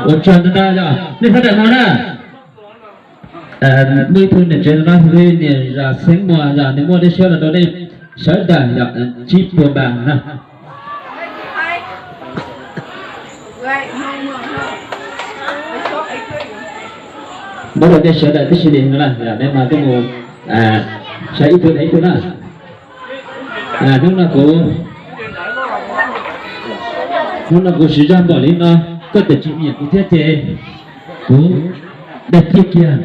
Ua tsaug ntau ntau yog nej sawv daws no na. Muaj ib tug niam tsev no xws li niam Zam Xeeb Muas yog nws muaj dej siab los rau nej sawv daws yog tsib puas npas na. Muab rau nej sawv daws tib si li no na, yog nej mas tuaj mus saib ib tug ib tug na. Hnub no kuv, hnub no kuv siv zog npaum li no, koj tseem tsis nyiam kuv thiab ces kuv dag kiag kiag.